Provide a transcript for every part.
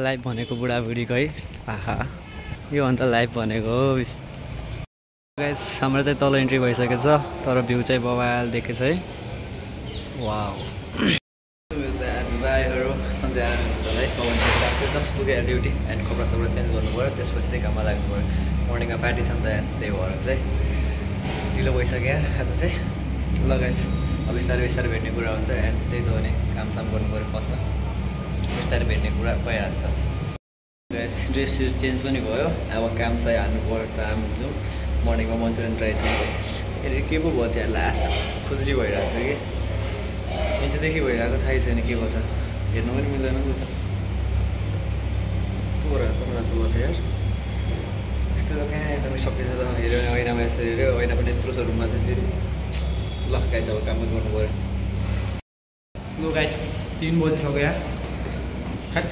Live भनेको बुढाबुढीको है आहा यो अन्त लाइभ भनेको हो गाइस हाम्रो चाहिँ तल इन्ट्री भइसकेको छ तर भ्यू चाहिँ बवाल देखेछ है वाउ दाजुभाइहरू सन्चै आउनुहुन्छ पवन जस्ट पुगेर ड्युटी एन्ड कपडा सपडा चेन्ज गर्नु पऱ्यो त्यसपछि चाहिँ काममा लाग्नु पऱ्यो मर्निङमा पार्टी छ नि त त्यही भएर चाहिँ ढिलो भइसक्यो आज चाहिँ ल गाइस अब बिस्तारै बिस्तारै भेट्ने कुरा हुन्छ एन्ड त्यही त हो नि कामसाम गर्नु पऱ्यो फर्स्टमा बिस्तारै भेट्ने कुरा भइहाल्छ गाइस ड्रेस चेन्ज पनि भयो अब काम चाहिँ हाल्नु पऱ्यो त हाम्रो मर्निङमा मन्चुरियन ट्राई चाहिँ के पो भयो चाहिँ लास्ट खुजुली भइरहेको छ कि इन्चुदेखि भइरहेको थाहै छैन के भन्छ हेर्नु पनि मिल्दैन नि त तँ छ यार यस्तो त कहाँ एकदमै सकिन्छ त हेऱ्यो ऐनामा यस्तो हेऱ्यो ऐना पनि यत्रो छ रुममा चाहिँ फेरि ल गाइस अब काम गर्नु पऱ्यो लु गाइस 3 बजिसक्यो यार खट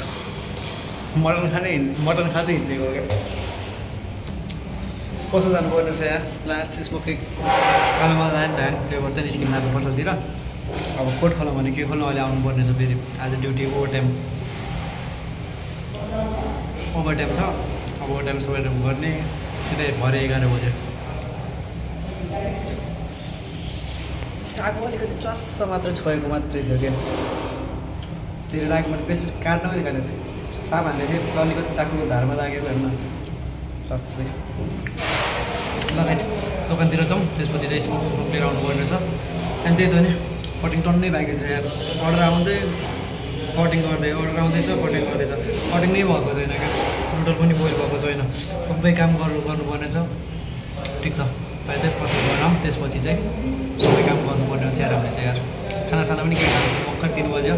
मटन खाँदै हिँडेको क्या कसो जानुपर्ने छ यार लास्ट स्मोकिङ कालोमा लायो नि त त्यो गर्दै निस्किनु लाग्यो पसलतिर अब कोट खोल्नु भने के खोल्नु अहिले आउनुपर्ने छ फेरि आज ड्युटी ओभर टाइम छ अब ओभर टाइम गर्ने सिधै भरे 11 बजे चाको अलिकति चस्स मात्र छोएको मात्रै थियो क्या तेरो लाग्यो मैले बेसी काट्न पनि खाने थिएँ साप हान्दै थिएँ अलिकति चाकुको धारमा लागेको हेर्न चस्सै लगाइन्छ दोकानतिर जाउँ त्यसपछि चाहिँ स्मोक लिएर आउनुपर्ने छ अनि त्यही त नि कटिङ टन्नै बाँकी थियो यार अर्डर आउँदै कटिङ गर्दै अर्डर आउँदैछ कटिङ गर्दैछ कटिङ नै भएको छैन क्या नुडल पनि बोइल भएको छैन सबै काम गर्नुपर्ने छ ठिक छ अहिले चाहिँ पसल गरौँ त्यसपछि चाहिँ सबै काम गर्नुपर्ने हुन्छ यार हामीले चाहिँ यार खानासाना पनि केही खानु भर्खर 3 बज्यो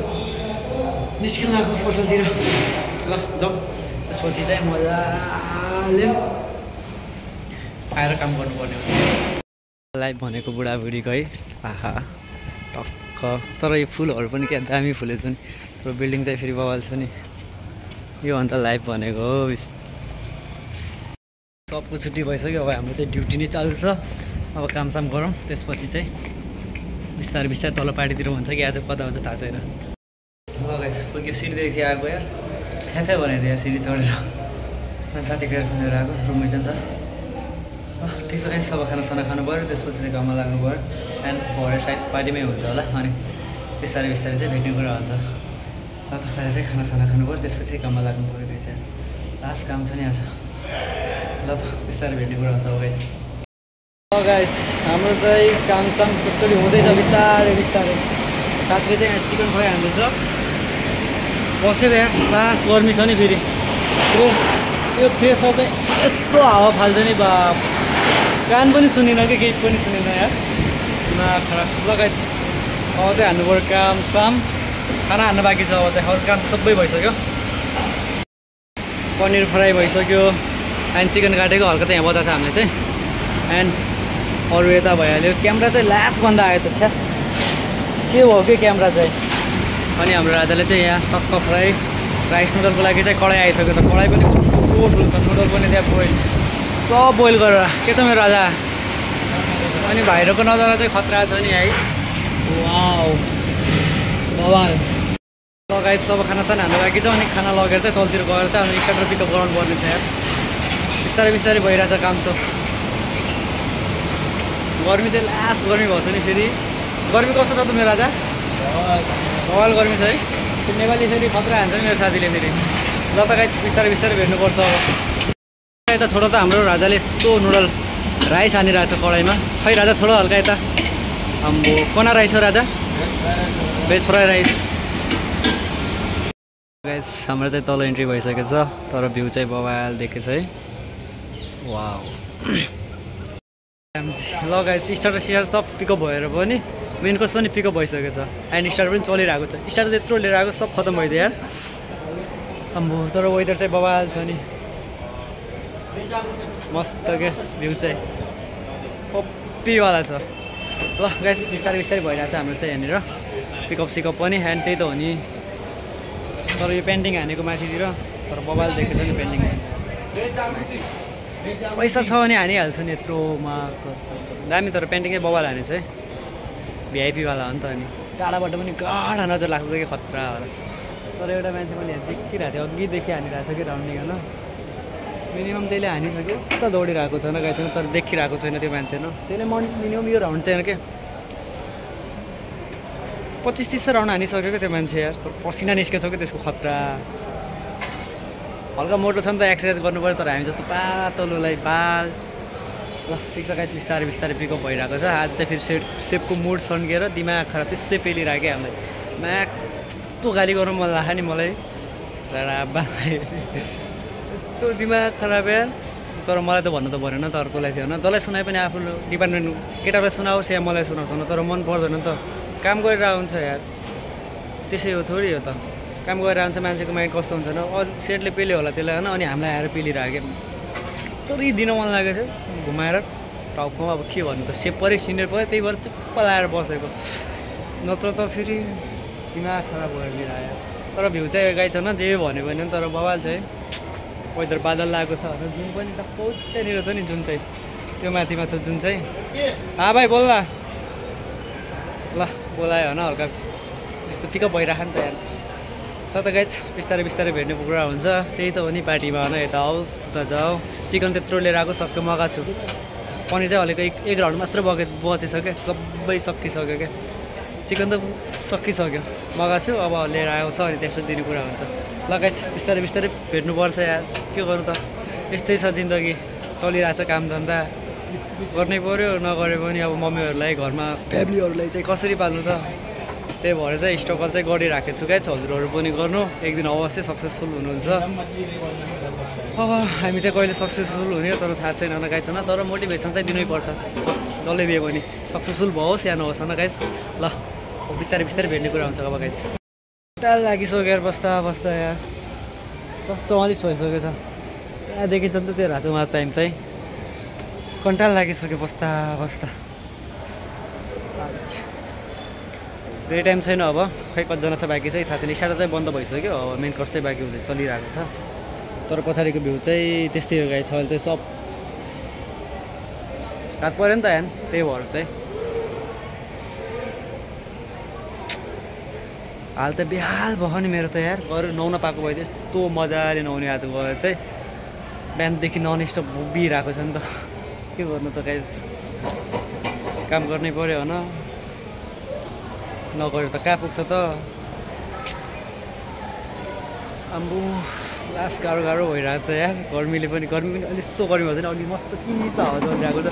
निस्किन लाग्यो पसलतिर ल जाउँ त्यसपछि चाहिँ मजाले आएर काम गर्नुपर्ने हुन्छ लाइभ भनेको बुढाबुढीको है आहा टक्क तर यो फुलहरू पनि क्या दामी फुलेछ नि तर बिल्डिङ चाहिँ फेरि बवाल छ नि यो अन्त लाइभ भनेको हो सबको छुट्टी भइसक्यो अब हाम्रो चाहिँ ड्युटी नै चल्छ अब कामसाम गरौँ त्यसपछि चाहिँ बिस्तारै बिस्तारै तल पार्टीतिर हुन्छ कि आज कता हुन्छ थाहा छैन ल गाइस पुग्यो सिँढीदेखि आएको यार थ्याथ्या भनेको यार सिँढी चढेर अनि साथीको एयरफोन लिएर आएको रुममै छ नि त ठिक छ गाइस अब खानासाना खानु पऱ्यो त्यसपछि चाहिँ काममा लाग्नु पऱ्यो एन्ड भरे साइड पार्टीमै हुन्छ होला अनि बिस्तारै बिस्तारै चाहिँ भेट्ने कुरा हुन्छ ल त पहिला चाहिँ खानासाना खानु पऱ्यो त्यसपछि काममा लाग्नु पऱ्यो गाइस चाहिँ लास्ट काम छ नि आज ल त बिस्तारै भेट्ने कुरा हुन्छ गाइस ल गाइस हाम्रो चाहिँ कामसाम टोटली हुँदैछ बिस्तारै बिस्तारै साथीले चाहिँ यहाँ चिकन फ्राई हाल्दैछ बसेर यहाँ लास्ट गर्मी छ नि फेरि यो फ्रेसर चाहिँ यस्तो हावा फाल्छ नि बाप कान पनि सुनेन कि केही पनि सुनेन यार खराब लगाइ अब चाहिँ हान्नु पऱ्यो कामसाम खाना हान्नु बाँकी छ अब चाहिँ अरू काम सबै भइसक्यो पनिर फ्राई भइसक्यो एन्ड चिकन काटेको हल्का चाहिँ यहाँ बताएको छ हामीले चाहिँ एन्ड अरू यता भइहाल्यो क्यामेरा चाहिँ लास्टभन्दा आयो त छ्या के भयो कि क्यामेरा चाहिँ अनि हाम्रो राजाले चाहिँ यहाँ टक्क फ्राई राइस नुडलको लागि चाहिँ कडाई आइसक्यो त कडाई पनि कस्तो ठुलो छ नुडल पनि त्यहाँ बोइल सब बोइल गरेर के त मेरो राजा अनि भाइरको नजारा चाहिँ खतरा छ नि है वाउ बवाल लगायत सब खानासाना हान्नु बाँकी छ अनि खाना लगेर चाहिँ तलतिर गएर चाहिँ अनि स्टार्टर पिकअप गराउनु पर्ने छ यार बिस्तारै बिस्तारै भइरहेछ काम सब गर्मी चाहिँ लास्ट गर्मी भएको छ नि फेरि गर्मी कस्तो छ त मेरो राजा बवाल गर्मी छ है त्यो नेपाली फेरि खतरा हान्छ नि मेरो साथीले फेरि ल त गाइस बिस्तारै बिस्तारै भेट्नुपर्छ अब यता छोडो त हाम्रो राजाले यस्तो नुडल राइस हानिरहेको छ कडाईमा खै राजा छोडो हल्का यता आम्बो कना राइस हो राजा भेज फ्राई राइस गाइस हाम्रो चाहिँ तल इन्ट्री भइसकेको छ तर भ्यू चाहिँ बवाल देखेछ है वाउ ल गाइस स्टार्टर सब पिकअप भएर पनि मेन कोर्स पनि पिकअप भइसकेको छ एन्ड स्टार्टर पनि चलिरहेको छ स्टार्टर त्यत्रो लिएर आएको सब खतम भइदियो यार आम्बो तर वेदर चाहिँ बवाल छ नि मस्त क्या भ्यू चाहिँ ओपीवाला छ ल गाइस बिस्तारै बिस्तारै भइरहेको छ हाम्रो चाहिँ यहाँनिर पिकअप सिकअप पनि एन्ड त्यही त हो नि तर यो पेन्टिङ हानेको माथितिर तर बवाल देखेको छ नि पेन्टिङ पैसा छ भने हानिहाल्छ नि यत्रोमा दामी तर पेन्टिङै बवाल हानेछ है भिआइपीवाला हो नि त अनि टाढाबाट पनि गाढा नजर लाग्छ कि खतरा होला ल तर एउटा मान्छे मैले यहाँ देखिरहेको थिएँ अघिदेखि हानिरहेको छ कि राउन्डिङ होइन मिनिमम त्यसले हानिसक्यो त दौडिरहेको छैन गाई छैन तर देखिरहेको छैन त्यो मान्छे होइन त्यसले मिनिमम यो राउन्ड चाहिँ के 25-30 राउन्ड हानिसक्यो क्या त्यो मान्छे यार तर पसिना निस्केछ कि त्यसको खतरा हल्का मोटो छ नि त एक्सर्साइज गर्नु पऱ्यो तर हामी जस्तो पातलोलाई बाल ल ठिक छ गाई बिस्तारै बिस्तारै पिकअप भइरहेको छ आज चाहिँ फेरि सेपको मुड सन्किएर दिमाग खराब त्यसै पेलिरहेको क्या हामीलाई म्याक यस्तो गाली गर्नु मन लाग्यो नि मलाई राबालाई यस्तो दिमाग खराब यार तर मलाई त भन्नु त भएन त अर्कोलाई थियो होइन तँलाई सुनाए पनि आफ्नो डिपार्टमेन्ट केटालाई सुनाओस् या मलाई सुनाउँछ तर मन पर्दैन नि त काम गरेर हुन्छ यार त्यसै हो थोरै हो त काम गरेर आउँछ मान्छेको माइन्ड कस्तो हुन्छ अरू सेटले पेल्यो होला त्यसलाई होइन अनि हामीलाई आएर पेलिरहेको तर दिन मन लागेको थियो घुमाएर टाउकोमा अब के भन्नु त सेप पऱ्यो सिनियर पऱ्यो त्यही भएर चुप्प लाएर बसेको नत्र त फेरि दिमाग खराब गरिदिइरह्यो तर भ्यू चाहिँ गाई छैन जे भन्यो भने तर बवाल छ है वेदर बादल लागेको छ जुन पनि टक्क त्यहाँनिर छ नि जुन चाहिँ त्यो माथिमा छ जुन चाहिँ भाइ बोल्ला ल बोलायो होइन हल्का त्यस्तो पिकअप भइरहेको नि त यार तर त गाई बिस्तारै बिस्तारै भेट्ने कुरा हुन्छ त्यही त हो नि पार्टीमा होइन यता आऊ उता जाऊ चिकन त्यत्रो लिएर आएको सक्यो मगाएको छु पनिर चाहिँ हलेको एक राउन्ड मात्र बचेछ क्या सबै सकिसक्यो क्या चिकन त सकिसक्यो मगाएको छु अब लिएर आएको छ अनि त्यसो दिने कुरा हुन्छ लगाइ बिस्तारै बिस्तारै भेट्नुपर्छ यार के गर्नु त यस्तै छ जिन्दगी चलिरहेको छ कामधन्दा गर्नै पऱ्यो नगरे पनि अब मम्मीहरूलाई घरमा फ्यामिलीहरूलाई चाहिँ कसरी पाल्नु त त्यही भएर चाहिँ स्ट्रगल चाहिँ गरिराखेको छु क्या हजुरहरू पनि गर्नु एक दिन अवश्य सक्सेसफुल हुनुहुन्छ अब हामी चाहिँ कहिले सक्सेसफुल हुने तर थाहा छैन गाइस होइन तर मोटिभेसन चाहिँ दिनै पर्छ जसले भए पनि सक्सेसफुल भओस् या नहोस् होइन गाइस ल बिस्तारै बिस्तारै भेट्ने कुरा हुन्छ अब गाइस टाल लागिसक्यो बस्दा बस्दा यार 10:44 भइसकेको छ यहाँ देखिन्छ नि त त्यो रातोमा टाइम चाहिँ कन्टाल लागिसक्यो बस्दा बस्दा धेरै टाइम छैन अब खै कतिजना छ बाँकी चाहिँ थाहा छैन इसारा चाहिँ बन्द भइसक्यो अब मेन कोर्स चाहिँ बाँकी हुँदै चलिरहेको छ तर पछाडिको भ्यू चाहिँ त्यस्तै हो गाई छ अहिले चाहिँ सब रात पऱ्यो नि त यहाँ त्यही भएर चाहिँ हाल त बेहाल भयो नि मेरो त यार गएर नुहाउन पाएको भए यस्तो मजाले नुहाउने आज गएर चाहिँ बिहानदेखि नन स्टप उभिरहेको छ नि त के गर्नु त गाई काम गर्नै पऱ्यो होइन नगरेर त कहाँ पुग्छ त आम्बो लास्ट गाह्रो गाह्रो भइरहेको छ यार गर्मीले पनि अहिले यस्तो गर्मी भएको छैन अघि मस्त चिसो हावा चलिरहेको छ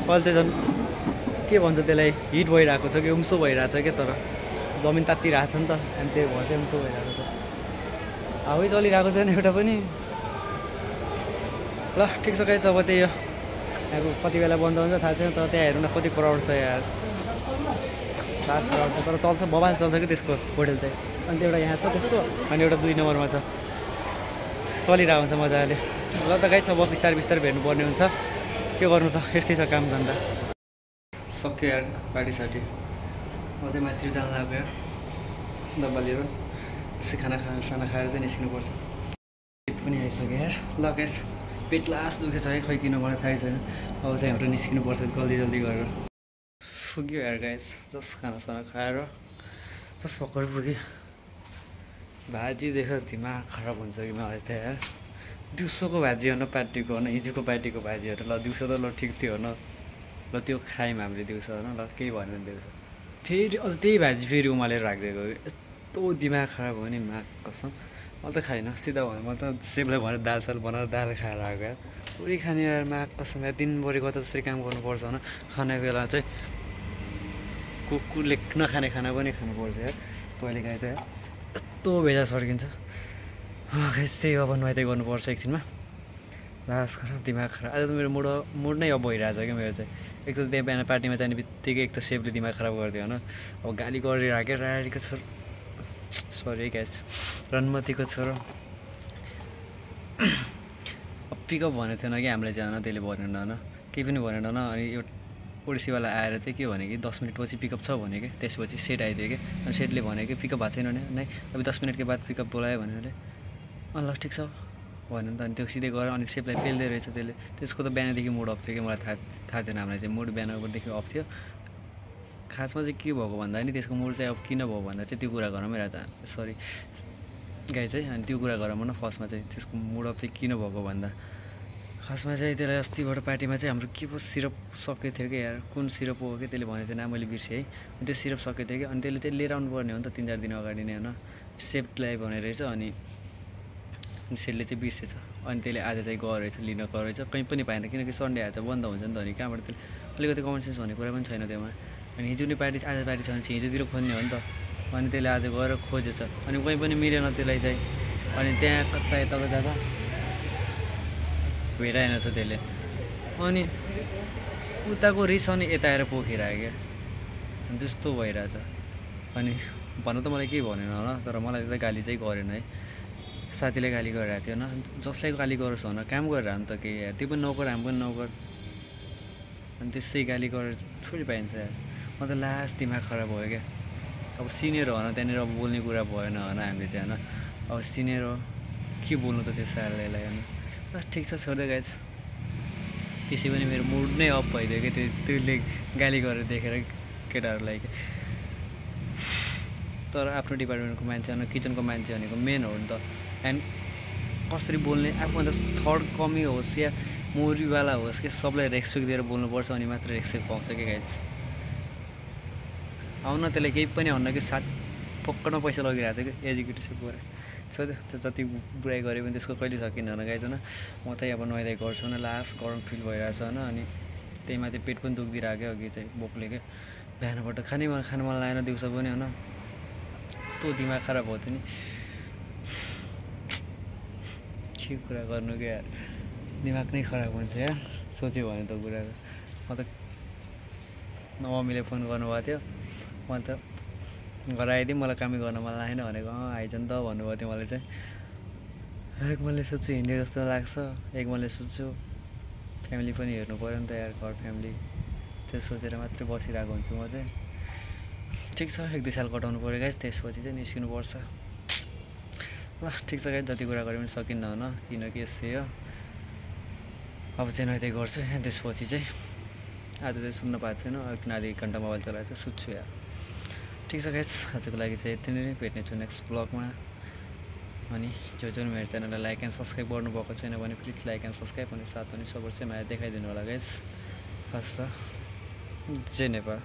अहिले चाहिँ झन् के भन्छ त्यसलाई हिट भइरहेको छ कि उम्सो भइरहेको छ क्या तर जमिन तात्तिरहेको छ नि त अनि त्यही भएर चाहिँ उम्सो भइरहेको छ हावै चलिरहेको छैन एउटा पनि ल ठिक छ गाइस अब त्यही हो यहाँको कति बेला बन्द हुन्छ थाहा छैन तर त्यहाँ हेर्नु न कति क्राउड छ यार लास्ट क्राउड छ तर चल्छ बबाल चल्छ कि त्यसको होटेल चाहिँ अनि एउटा यहाँ छ त्यस्तो अनि एउटा 2 नम्बरमा छ चलिरहेको हुन्छ मजाले ल त गाइस अब बिस्तारै बिस्तारै भेट्नुपर्ने हुन्छ के गर्नु त यस्तै छ काम धन्दा सक्यो यार पार्टी सार्टी म चाहिँ माथि जान लाग्यो डब्बा लिएर त्यसै साना खाएर चाहिँ निस्किनुपर्छ पेट पनि आइसक्यो यार ल गाइस पेट लास्ट दुखेछ है खै किन मलाई थाहै छैन अब चाहिँ हाम्रो निस्किनुपर्छ जल्दी जल्दी गरेर पुग्यो यार गाइस जस खानासाना खाएर जस भर्खर पुग्यो भाजी देखेर दिमाग खराब हुन्छ कि मलाई त यार दिउँसोको भाजी हो न पार्टीको होइन हिजोको पार्टीको भाजीहरू ल दिउँसो त ल ठिक थियो होइन ल त्यो खायौँ हामीले दिउँसो होइन ल केही भनेन दिउँसो फेरि अझ त्यही भाजी फेरि उमालेर राखिदिएको यस्तो दिमाग खराब हो नि माग कसम मैले त खाइनँ सिधा भयो मैले त सेपलाई भनेर दाल साल बनाएर दाल खाएर आएको यार पुरै खाने यार माग कसम यार दिनभरि कता त्यसरी काम गर्नुपर्छ होइन खाने बेला चाहिँ कुकुरले नखाने खाना पनि खानुपर्छ यार पहिले गाई त यार यस्तो भेजा सड्किन्छ त्यही अब नुहाइदै गर्नुपर्छ एकछिनमा लास्ट खराब दिमाग खराब आज त मेरो मुड नै अब भइरहेको छ क्या मेरो चाहिँ एक त त्यहाँ बिहान पार्टीमा जाने बित्तिकै एक त सेपले दिमाग खराब गरिदियो होइन अब गाली गरिरहेको रारीको छोरो सरी गाइस रनमतीको छोरो पिकअप भनेको थिएन कि हामीलाई चाहिँ होइन त्यसले भनेन होइन केही पनि भनेन होइन अनि यो ओडिसीवाला आएर चाहिँ के भने कि 10 मिनटपछि पिकअप छ भने कि त्यसपछि सेट आइदियो कि अनि सेटले भने कि पिकअप भएको छैन भने नै अब 10 मिनट के बाद पिकअप बोलायो भने ल ठिक छ भन्यो नि त अनि त्यो सिधै गएर अनि सेपलाई पेल्दै रहेछ त्यसले त्यसको त बिहानदेखि मुड अफ थियो कि मलाई थाहा थिएन हामीलाई चाहिँ मुड बिहानदेखि अफ थियो खासमा चाहिँ के भएको भन्दा नि त्यसको मुड चाहिँ अब किन भयो भन्दा चाहिँ त्यो कुरा गरौँ सरी गाई चाहिँ। अनि त्यो कुरा गरौँ न फर्स्टमा चाहिँ त्यसको मुडअप चाहिँ किन भएको भन्दा खासमा चाहिँ त्यसलाई अस्तिबाट पार्टीमा चाहिँ हाम्रो के पो सिरप सकेको थियो कि यार, कुन सिरप हो कि त्यसले भनेको थियो ना, मैले बिर्सेँ है। त्यो सिरप सकेको थियो कि, अनि त्यसले चाहिँ लिएर आउनु पर्ने हो नि त 3-4 दिन अगाडि नै होइन, सेफ्टलाई भनेर रहेछ। अनि सेटले चाहिँ बिर्सेछ, अनि त्यसले आज चाहिँ गएर रहेछ लिन गएर रहेछ, कहीँ पनि पाएन किनकि सन्डे आज बन्द हुन्छ नि त। अनि कहाँबाट त्यसले अलिकति कमन सेन्स भन्ने कुरा पनि छैन त्यसमा। अनि हिजो नै पार्टी आज पार्टी छ भने चाहिँ हिजोतिर खोज्ने हो नि त। अनि त्यसले आज गएर खोजेछ, अनि कहीँ पनि मिलेन त्यसलाई चाहिँ। अनि त्यहाँ कता यता जाँदा भेटाएन छ त्यसले, अनि उताको रिसाउने यता आएर पोखिरहेको क्या, अनि त्यस्तो भइरहेछ। अनि भन्नु त मलाई केही भनेन होला, तर मलाई त गाली चाहिँ गरेन है। साथीले गाली गरिरहेको थियो होइन, जसलाई गाली गरोस् भन, काम गरेर हामी त केही यार, त्यो पनि नगर हामी पनि नगर, अनि त्यसै गाली गरेर थोरै पाइन्छ यार। म त लास्ट दिमाग खराब भयो क्या। अब सिनियर हो न, त्यहाँनिर अब बोल्ने कुरा भएन होइन हामीले चाहिँ होइन, अब सिनियर हो के बोल्नु त त्यो सारलाई होइन। बस ठिक छ, छोड्दै गाइस। त्यसै पनि मेरो मुड नै अफ भइदियो क्या त्यसले गाली गरेर देखेर केटाहरूलाई। तर आफ्नो डिपार्टमेन्टको मान्छे होइन, किचनको मान्छे भनेको मेन हो नि त। एन्ड कसरी बोल्ने, आफूभन्दा थर्ड कमी होस् या मोरीवाला होस् कि सबलाई रेस्पेक्ट दिएर बोल्नुपर्छ, अनि मात्र रेस्पेक्ट पाउँछ कि गाइस। आउन त्यसले केही पनि हुन्न कि साथ पक्कमा पैसा लगिरहेको छ कि एजुकेटेड छ पुरा। छोड्यो त्यो जति बुराइ गरे पनि त्यसको कहिले सकिन्न होइन गाइस होइन। म चाहिँ अब नुहाइदै गर्छु होइन, लास्ट गरम फिल भइरहेछ होइन। अनि त्यही माथि पेट पनि दुखिदिरहेको क्या अघि चाहिँ भोकले क्या, बिहानबाट खानु मन लागेन दिउँसो पनि होइन, यस्तो दिमाग खराब भयो थियो नि। के कुरा गर्नु क्या यार, दिमाग नै खराब हुन्छ यार सोच्यो भने त कुरा। म त मम्मीले फोन गर्नुभएको थियो, म त घर आइदिएँ, मलाई कामै गर्न मन लागेन भनेको, आइज नि त भन्नुभएको थियो मलाई चाहिँ। एक मैले सोच्छु हिँड्ने जस्तो लाग्छ, एक मैले सोच्छु फ्यामिली पनि हेर्नु पऱ्यो नि त यार, घर फ्यामिली, त्यो सोचेर मात्रै बसिरहेको हुन्छु म चाहिँ। ठिक छ, 1-2 साल कटाउनु पऱ्यो गाइस, त्यसपछि चाहिँ निस्किनुपर्छ। ल ठिक छ गाइस, जति कुरा गरे पनि सकिन्न होइन, किनकि यसै हो। अब चाहिँ नुहाइदै गर्छु, त्यसपछि चाहिँ आज चाहिँ सुन्न पाएको छैन, आधी 1 घन्टा मोबाइल चलाएको छु, सुत्छु यार। ठिक छ गाइस, आजको लागि चाहिँ यति नै, भेट्ने छु नेक्स्ट ब्लगमा। अनि जो मेरो च्यानललाई लाइक एन्ड सब्सक्राइब गर्नुभएको छैन भने प्लिज लाइक एन्ड सब्सक्राइब, अनि साथ अनि सपोर्ट चाहिँ मलाई देखाइदिनु होला गाइस। हस् त, जय नेपाल।